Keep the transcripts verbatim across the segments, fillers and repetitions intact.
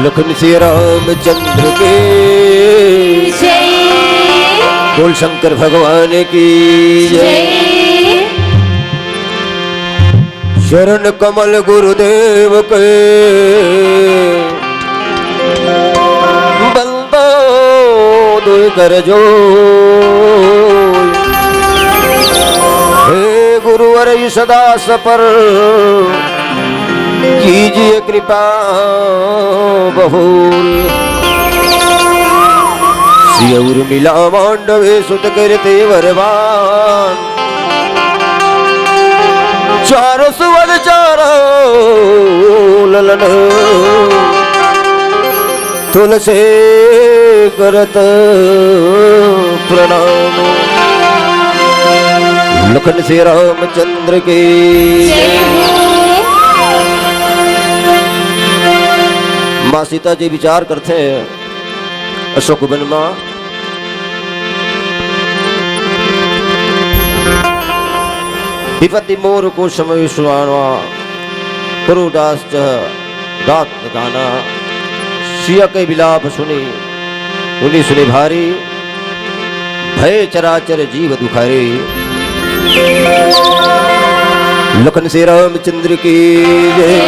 लखन श्री रामचंद्र के जय। बोल शंकर भगवान की जय। जय। चरण कमल गुरुदेव के, बंदो दुई कर जोड़। हे गुरुवर इस दास पर कीजिए कृपा बहुल। सिय उर्मिला मांडवी सुत करते वरवान, चार सुवर चार ललन, तुलसी करत प्रणाम। लखन श्री रामचंद्र की जय। माँ सीता जी विचार करथे अशोक वन मा, विपत्ति मोर को समय सुहाना, करो दास चह दात जाना। सिया के विलाप सुनी, सुनी सुनी भारी, भय चराचर जीव दुखारी। लखन श्री रामचंद्र की जय।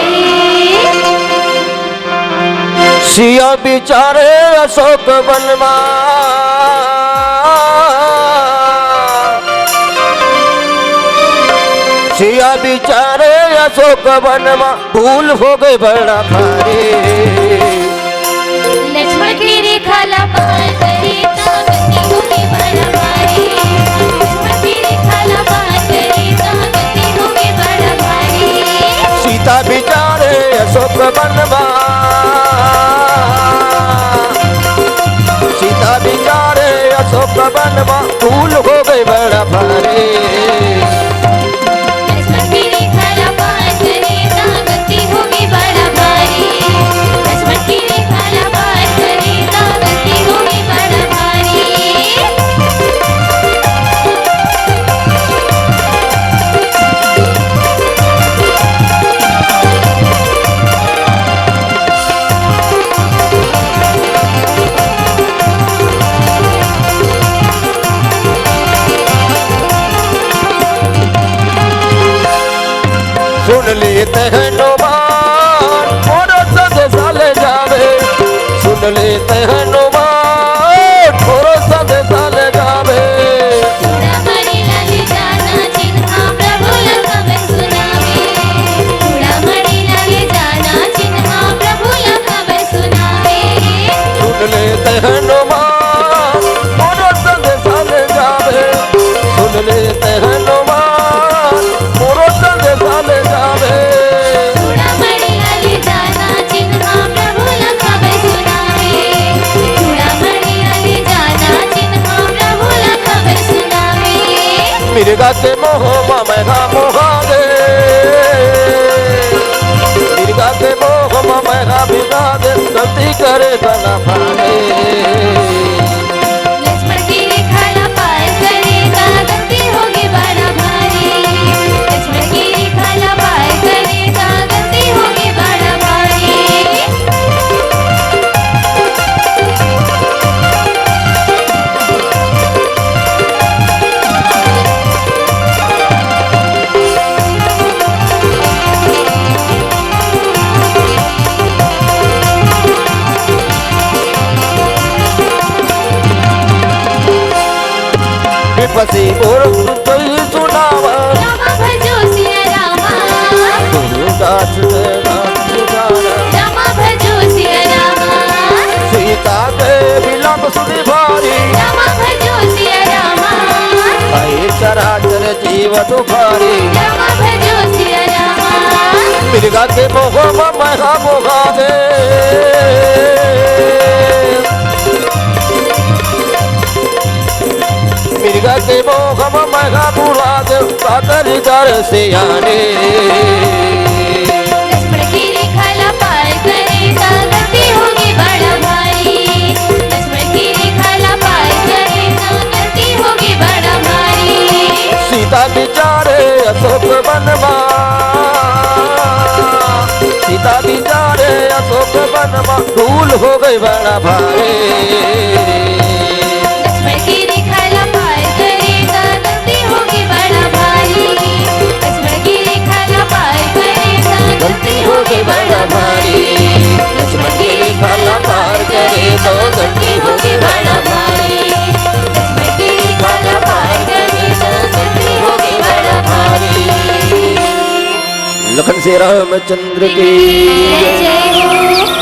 सिया बिचारे अशोक वन मा, सिया बिचारे अशोक वन मा, भूल हो गए बड़ा भारी। लक्ष्मण की रेखा ला पार करे, ताकती हो गए बड़ा भारी। लक्ष्मण की रेखा ला पार करे, ताकती हो गए बड़ा भारी। सीता बिचारे अशोक वन मा, सीता बिचारे अशोक वन मा, भूल हो गए बड़ा भारी। लक्ष्मण की रेखा ला पार करे, ताकती हो गए बड़ा भारी। लक्ष्मण की रेखा ला पार करे, ताकती हो गए बड़ा भारी। सुन लेते हैं नुमान, मोरो संदेशा ले जावे। सुन लेते हैं नुमान, मोरो संदेशा ले जावे। चूड़ामणि ला ले जाना, चिन्हा प्रभु ला खबर सुनावे। चूड़ामणि ला ले जाना, चिन्हा प्रभु ला खबर सुनावे। सुन लेते हैं नुमान, मोरो संदेशा ले जावे। सुन लेते हैं नुमान, मोरो संदेशा ले जावे। चूड़ामणि ला ले जाना, चिन्हा प्रभु ला खबर सुनावे। चूड़ामणि ला ले जाना, चिन्हा प्रभु ला खबर सुनावे। मिर्गा के मोह मा मैं हा मोहा दे, मिर्गा के मोह मा मैं हा भिगा दे, गलती करे बना भारे। लक्ष्मण की रेखा ला पार करे, ता गलती होगे बड़ा भारी। लक्ष्मण की रेखा ला पार करे, ता गलती होगे बड़ा भारी। विपसी मोर कोई सुनावा। रामा भजो सिया रामा। गुरु दास के नाम सुनावा। रामा भजो सिया रामा। सीता के विलंब सुनि भारी। रामा भजो सिया रामा। आई चराचर जीव दुखारी। रामा भजो सिया रामा। मिर्गा के मोह मा मैं हा मोहा दे। मिर्गा के मोह मा मैं हा मोहा दे। सादर दर सियाने। लक्ष्मण की रेखा ला पार करे, ता गलती होगे बड़ा भारी। लक्ष्मण की रेखा ला पार करे, ता गलती होगे बड़ा भारी। सीता बिचारे अशोक वन मा, सीता बिचारे अशोक वन भूल हो गई बड़ा भारी। लक्ष्मण की रेखा ला पार करे त गलती होगे बड़ा भारी। लक्ष्मण की रेखा ला पार करे त गलती होगे बड़ा भारी। लक्ष्मण की रेखा ला पार करे त गलती होगे बड़ा भारी। लक्ष्मण की रेखा ला पार करे त गलती होगे बड़ा भारी। लखन से रामचंद्र की जय।